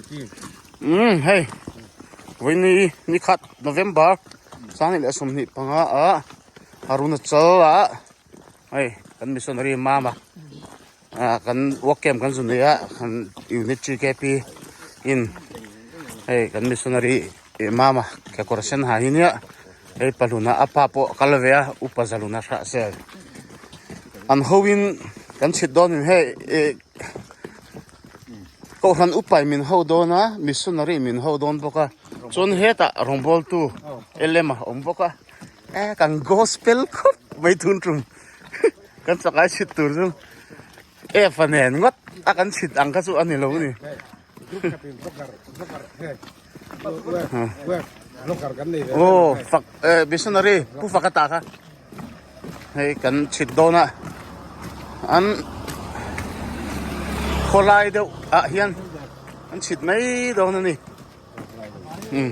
Umm hei vawiini ni khat November 2025 ah Arunachal ah hei kan missionary mama ah kan work camp kan zu nei a kan unit GKP in hei kan missionary mama kekawr sen ha hi nia hei pahluna a pa pawh a kal ve a upa zaluna hrah sel an ho in kan chhit dawn in hei ih. Kohhran upai min ho dawn a, missionary min ho dawn bawk a, chuan hetah rawngbawltu LM a awm bawk a, e kan gospel khawp mai thun tum kan chakai chhit tur chu e fa nen ngawt a kan chhit ang kha chu a ni lo a ni. Aw fak missionary pu fak ata kha. Hei kan chhit dawn a an khawlai deuh ah hian an chhit mai dawn a ni umm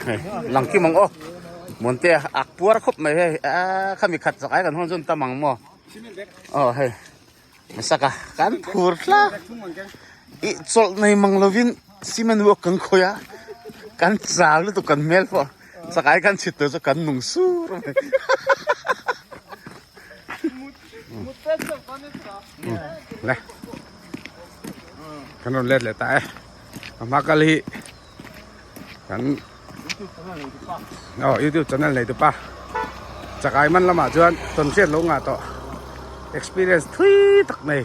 hei lang kim ang aw Muante a ak puar khawp mai hei aaa khami khat chak ai kan hawn chuan tam ang maw aw hei saka kan phur thlak ih chawlh nei mang lovin cement work kan khawih a kan chau lutuk kan hmel pawh chakai kan chhit tur chu kan nung sur mai le kan rawn let leh ta e a hma kal hi kan aw youtube channel nei tupa chakai man lamah chuan tawnhriat lo ngah tawh experience thui tak nei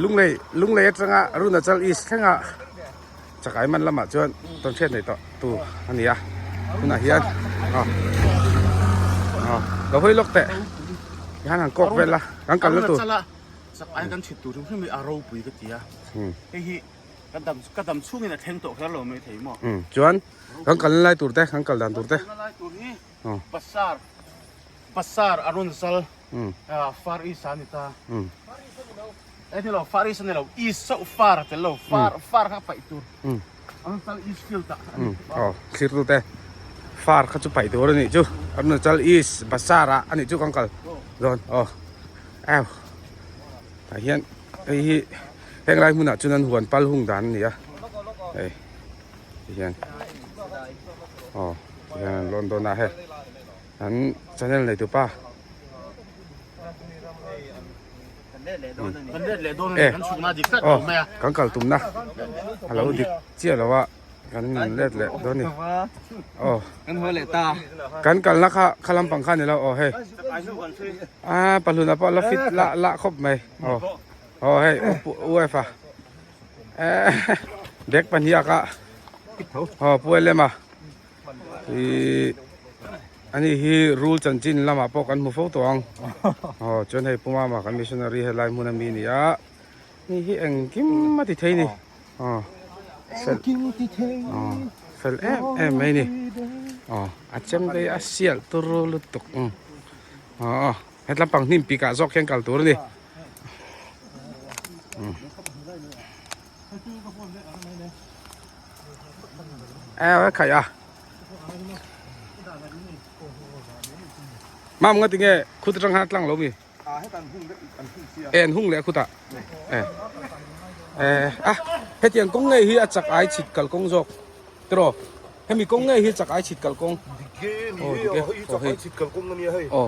lunglei lunglei atanga Arunachal east thlenga chakai man lamah chuan tawnhriat nei tawh tu a ni a tunah hian aw aw lo hawi lawk teh tihian han kawk vel a kan kalna tur chakai kan chhit tur hrim hrim hi a ropui ka ti a hei hi Ka dam ka dam chhungin a thleng tawh kher lo mai thei maw? Umm chuan kan kalna lai tur te kan kal dan tur te. Kan kalna lai tur hi Basar Basar Arunachal Far East a ni ta. Umm. E ni lo Far East a ni lo East chauh Far a tel lo Far Far kha paih tur. Umm. Arunachal East field ah a ni. Umm aw thlir tu te Far kha chu paih tur a nih chu Arunachal East Basar ah a nih chu kan kal dawn aw au tah hian hei hi. Heng lai hmunah chuan an huan pal hung dan a ni a hei ti hian aw ti hian an lawn dawn a hei an channel nei tupa e aw kan kal tumna a lo dik chiah lo a. Kan in let leh dawn ni. Aw. Kan haw leh ta. Kan kalna kha kha lampang kha ni lo aw hei. A pahluna pawh la fit la la khawp mai. Aw. Aw hei uefa. Eh bag pahnih a ka. Aw pu lem a. I ani hi rul chanchin lamah pawh kan hmu fo tawh ang. Aw chuan hei pumama kan missionary helai hmun ami ni a. Ni hi engkim a ti thei ni. Aw fel aw fel em em mai ni aw a chem te hi a sial turu lutuk aw hetlam pang hnim pikah zawk hian kal tur a ni e khaih a mam nga tinge khut atang khan a tlang lo mi. E an hung leh a khutah e e a hetiang kawng ngei hi a chak ai chhit kal kawng zawk tiraw hemi kawng ngei hi chak ai chhit kal kawng aw dik e aw hei chhit kal kawng ania hei aw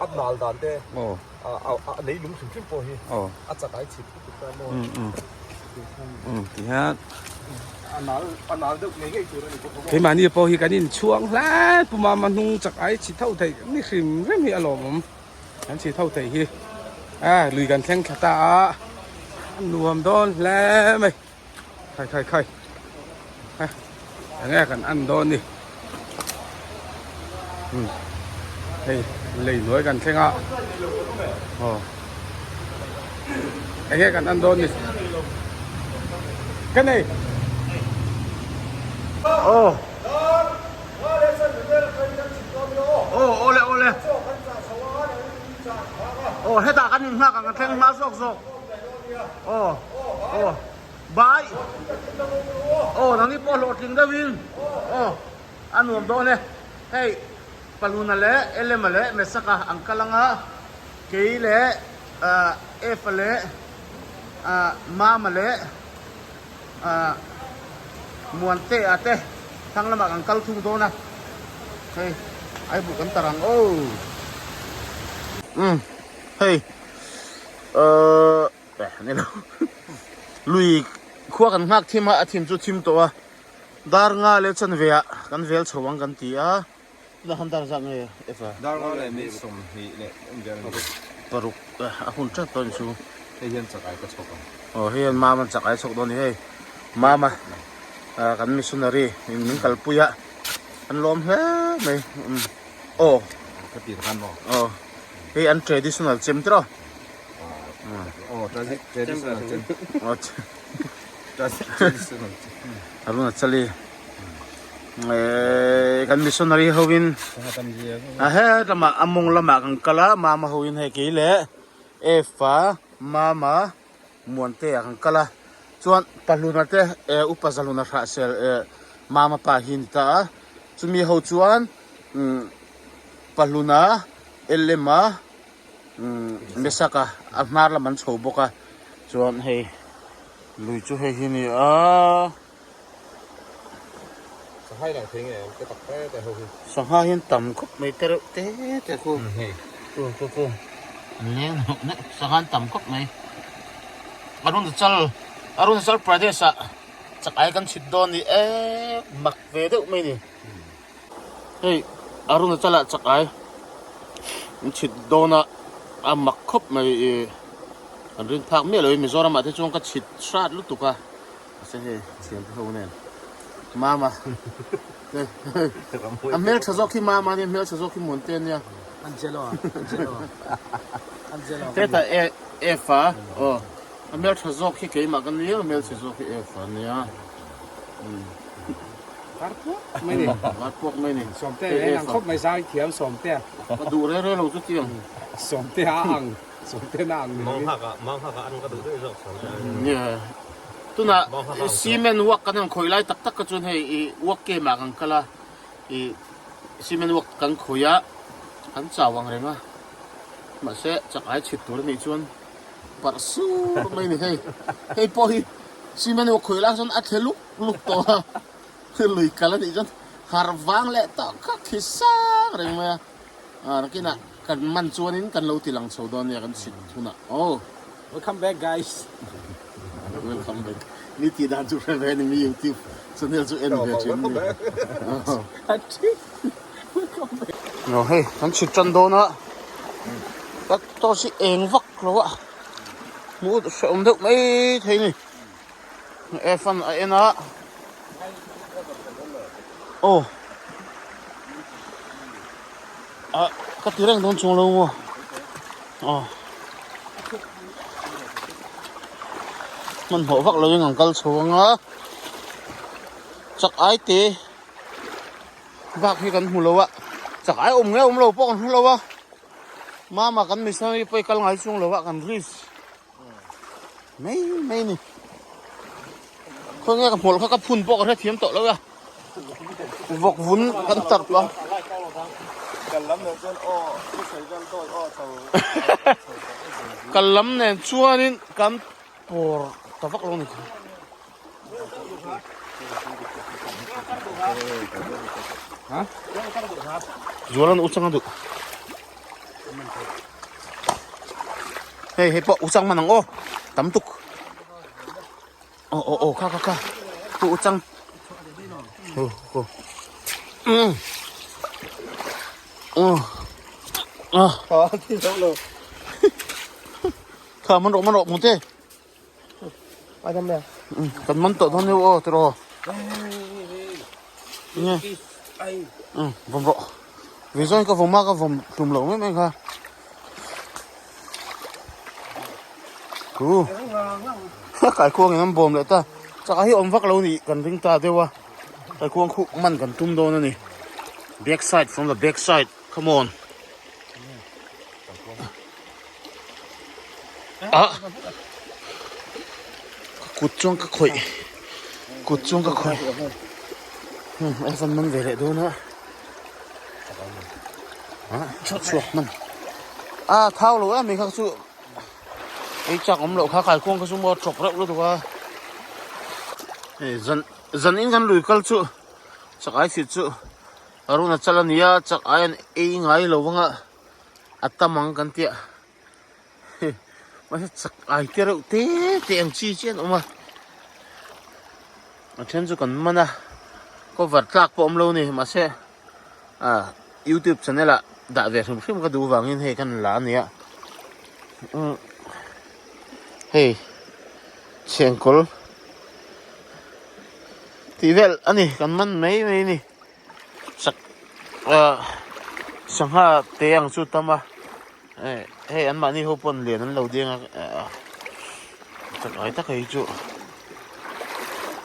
a nal dan te aw a lei lung hrim hrim pawh hi aw a chak ai chhit lutuk ta maw um um um tihian a nal a nal deuh ngei ngei tur a ni bawk a keimahni pawh hi kan inchhuang hle pumama hnung chak ai chhit ho theih ni hrim hrim hi a lawmawm. Kan chhi tho thei hi a lui kan thleng thla ta a a nuam dawn hle mai khai khai khai ha enge kan an dawn ni um hei lei hnuai kan thleng a aw enge kan an dawn ni ka nei aw Aw awle awle aw hetah kan in nghak ang a thleng hma zawk zawk aw aw bai aw nangni pawh hlawhtling deuh in aw a nuam dawn e hei Paluna leh Elema leh Mesaka an kal anga kei leh Efa leh Mama leh. Ah Muante ah te thlang lamah kan kal thung dawn a hei ai buh kan tar ang aw umm hei ahh eh ni lo lui khua kan nghak thim a a thim chu thim tawh a dar nga leh chanve ah kan vel chho ang kan ti a. Tuna han dar zat nge Eva? Dar nga leh mi 20 leh awm vel a ni. Paruk a hun tlat dawn chu. Hei hian chak ai ka chhawk ang. Aw hei hian mama chak ai chhawk dawn a ni hei. Mama kan missionary in min kalpui a an lawm hle mai aw. Ka tir khan maw? Aw hei an traditional chem tiraw? Aw traditional chem. Aw traditional chem. Arunachali. Kan missionary ho in a he lamah a mawng lamah kan kal a mama ho in hei kei leh Eva mama Muante ah kan kal a chuan Pahluna te eh upa Zaluna Hrahsel eh mama pa hi a ni ta a chumi ho chuan umm Pahluna Lm-a umm Mesaka a hnar lam an chho bawk a chuan hei lui chu hei hi a ni a. Sangha hi lang thei nge em te tak te te ho hi. Sangha hian tam khawp mai te reuh te te khu. Hei. Khu khu khu. An leng hnawk hnawk sangha an tam khawp mai. Arunachal Arunachal Pradesh ah chak ai kan chhit dawn ni e mak ve deuh mai ni. Hei Arunachal ah chak ai an chhit dawn a a mak khawp mai i an rin phak miah lo i Mizoram ah te chuan ka chhit hrat lutuk a. Mahse hei thiante ho nen mama te a hmeltha zawk hi mama nia hmeltha zawk hi muante ania Angelo Angelo Angelo teta e Eva aw a hmeltha zawk hi keimah ka nia a hmelchhe zawk hi Eva ania var puak mai ni var puak mai ni sawmte en ang khawp mai zai thiam sawmte ka duh re re lo chu tiang sawmte a ang Sawmte na ang ni lovin. Manghaka an ka duh daih zawk sawmte ang. Nia. Tuna cement work kan han khawih lai tak tak kha chuan hei i work camp ah kan kal a, i cement work kan khawih a, kan chau ang reng a. Mahse chak ai chhit tur a nih chuan parh sur mai a ni hei. Hei pawh hi cement work khawih lai chuan a thle luk luk tawh a, lui kal a nih chuan harh vang leh tawh kha khi sang reng mai a. Nakinah kan man chuanin kan lo ti lang chho dawn nia kan chhit hunah aw. Welcome back guys. Welcome back. Mi tih dan chu hre ve ni mi YouTube channel chu en ve thin ni. No hei kan chhit tan dawn a. Ka torch hi eng vak lo a. Hmuh hrehawm deuh mai thei ni. F-an a en a. Aw. Ah, ka ti reng dawn chung lo maw. Aw. Hmanhmawh vak lovin an kal chho ang a. Chak ai te bak hi kan hmu lo a. Chak ai awm nge awm lo pawh kan hre lo a. Mama kan missionary pawh i kal ngai chung lo a kan risk. Mai mai ni. Khawi nge ka hmawlh kha ka phun pawh ka hrethiam tawh lo a. Vawk vun kan tar tawh a. Kal lam nen chuanin kan pawr ta vak lo ni. Zualan uchang a duh. Hei hei pawh uchang man ang aw tam tuk. Aw aw aw kha kha kha chu uchang. Ho ho. Um. Oh. Ah. Kha man rawh man rawh mute. Kan man tawh dawn deuh aw tiraw. Nge. Vawm rawh. Ve zawng ka vawm a ka vawm hlum loh mai mai kha. Ku. Kaikuang in an bawm leh ta. Chak ah hi awm vak lo nih kan ring ta deuh a. Kaikuang khuh man kan tum dawn a ni. Back side from the back side. Come on. Ah ka kut chuan ka khawih kut chuan ka khawih hmm a van man ve leh dawn a ah chhuak man a thau lo em mai kha chu ei chak awm loh kha kaikuang kha chu maw tawk reuh lutuk a. Hei zan zan in kan lui kal chu chak ai chhit chu Arunachal a nia chak ai an ei ngai lo vang a a tam ang kan tia mahse chak ai te reuh te te ang chi chi an awm a a then chu kan man a cover tlak pawh awm lo a ni mahse ah youtube channel ah dah ve hrim hrim ka duh vangin hei kan la a nia umm hei chhengkawl tih vel a ni kan man mai mai a ni. Chak ah sangha te ang chu tam a eh hei an mahni ho pawn lian an lo deng a ah chak ai tak hei chu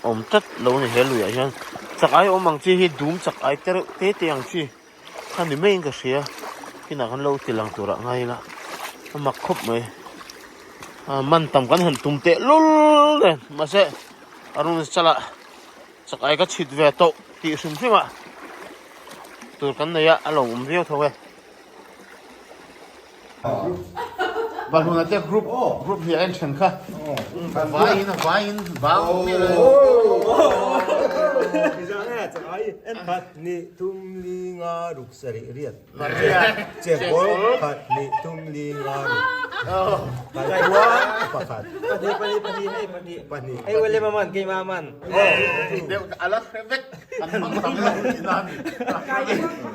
awm tlat lo a ni he luiah hian chak ai awm ang chi hi dum chak ai te reuh te te ang chi kha ni maiin ka hria kinah khan lo ti lang turah ngai ila a mak khawp mai ah man tam kan han tum teh lul nen mahse a rawn chalah. Chak ai ka chhit ve tawh tih hrim hrim a tur kan nei a a lo awm viau tho e. Bahluna te group group hi a en then kha vaiin a vaiin vang awm miah lo. En khat ni thum li nga ruk sarih riat. Chengkawl khat hnih thum li nga ruk Taiwan pakhat Pahnih pahnih pahnih hei pahnih pahnih Hei William a man keimah a man Deuh a la hre vek an hmang tam lo tihna a ni.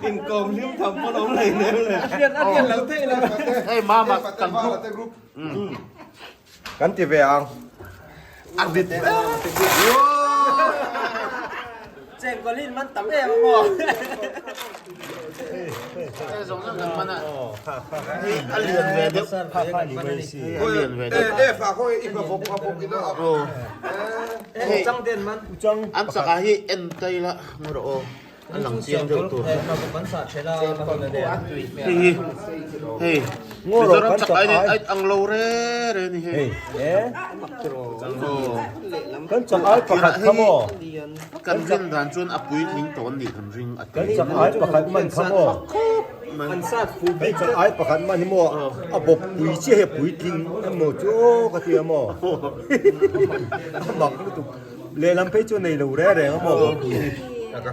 Inkawm hlim tham pawn awm hlei nem le. A hriat a hriat lo theih lo. Hei mama kan group. Kan ti ve ang. A rit ve. Chengkawlin man tam em a maw. Hei zawng zawng kan man a. Hei a lian ve deuh. A lian ve deuh. Hei chang den man. An chakah hi en ta ila ngaw rawh aw. A lang chiang deuh tur. Hei hi hei Mizoram chak ai nen ai ang lo re re ni hei. Kan chak ai pakhat kha maw? Kan rin dan chuan a puitling tawh an nih kan ring a Kan chak ai pakhat man kha maw? Kan chak ai pakhat man hi maw a bawp pui chiah hi a puitling emaw chu aw ka ti a maw? A mak lutuk. Lehlam phei chu nei lo reng reng a maw?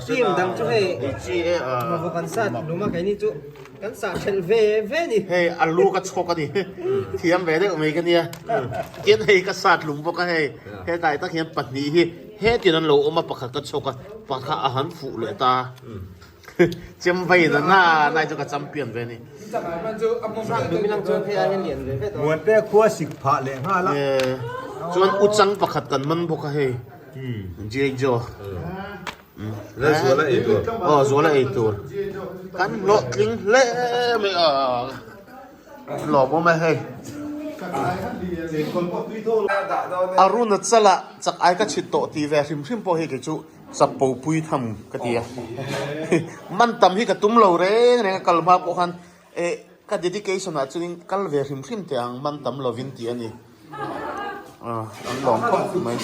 Team dang chu hei maw kan sat lum a keini chu kan sah hrelh ve ve ni. Hei a lu ka chhawk a ni thiam ve deuh mai ka nia tin hei ka sat lum bawk a hei hetlai tak hian pahnih hi hetin an lo awm a pakhat ka chhawk a pakhat a han fuh leh ta chem vai na na nai chu ka champion ve ni. Muante khua sik phah leh nghal a. Chuan uchang pakhat kan man bawk a hei Jejo. Zuala ei tur. Aw Zuala ei tur. Kan hlawhtling hle mai a. Lawm awm e hei. Arunachala chak ai ka chhit tawh tih ve hrim hrim pawh hi kei chu Chapo pui tham ka ti a, man tam hi ka tum lo reng reng a, kal hma pawh khan eh ka dedication ah chuanin kal ve hrim hrim teh ang man tam lovin tih a ni, an lawm khawp mai.